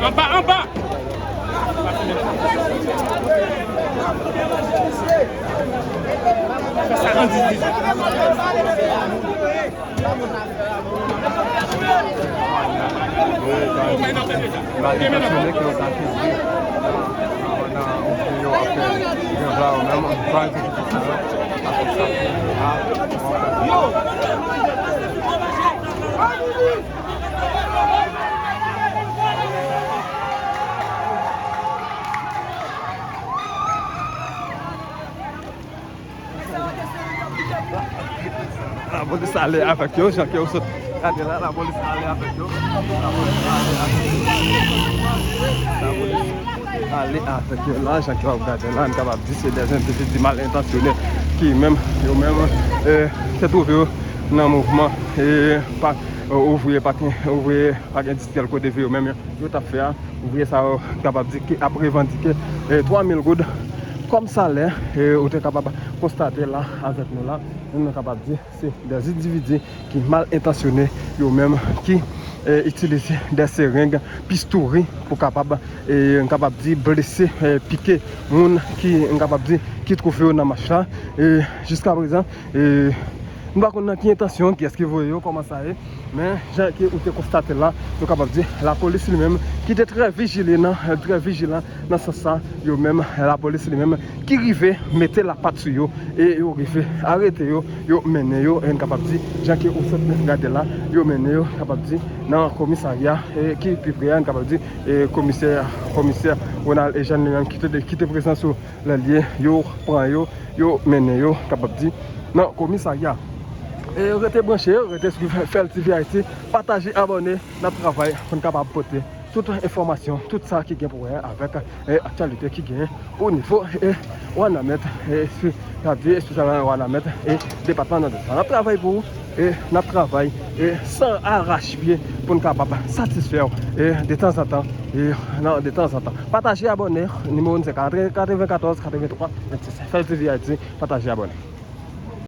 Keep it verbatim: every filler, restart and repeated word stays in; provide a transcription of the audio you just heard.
Anba, anba! Sa, sa, an dis dis. Mal entansyonnen ke yo ta kenbe nan, nan, nan yon videyo ap fè grèv la, yo menm, yo pa egzekite sa yo, apre sa, a, Lapolis ale avèk yo, jan ke w sot gade la, lapolis ale avèk yo. Lapolis ale avèk yo. Lapolis ale avèk yo la, jan ke w ap gade la, n kapab di se de endividi mal entansyonnen ki menm, yo menm, eh, te twouve yo nan mouvman, eh, pak, eh, ouvriye, pak, ouvriye pak endistriyèl Kodeve yo menm, yo t ap fè a. Ouvriye sa yo, n kapab di, ki ap revandike, eh, twa mil goud kòm salè, eh, ou te kapab konstate la avèk nou la. Nou, nou kapab di se de endividi ki mal entansyonnen, yo menm ki, eh, itilize de sereng, pistouri pou kapab, eh, n kapab di, blese, eh, pike moun ki, n kapab di, ki twouve yo nan mach la. E jiska prezan, eh, nou pa konn nan ki entansyon, kiyès ki voye yo, kòman sa ye. Men, jan ke ou te konstate la, nou kapab di, lapolis li menm, ki te trè vijilan, trè vijilan nan sans sa, yo menm, lapolis li menm, ki rive mete lapat sou yo, e yo rive arete yo, yo mennen yo, e n kapab di, jan ke ou sot gade la, yo mennen yo, kapab di, nan komisarya, e ki pi pre a, n kapab di, e komisè, komisè Ronald Eugène li menm, ki te, ki te prezan sou lè l ye, yo pran yo, yo mennen yo, kapab di, nan komisarya. E rete branche, rete swiv Fèl T V Haiti, pataje, abòne, n ap travay pou n kapab pote tout enfòmasyon, tout sa ki gen pou wè avèk, e, aktyalite ki gen o nivo, e, Wanament, e, si, sa di, espesyalman Wanament, e, depatman Nòdès la. N ap travay pou ou, e, n ap travay, e, san arachpye pou n kapab satisfè w, e, detanzantan, e, nan, detanzantan. Pataje, abòne, nimewo n se katreven katòz, katreven twa, vennsis. Fèl T V Haiti, pataje, abòne.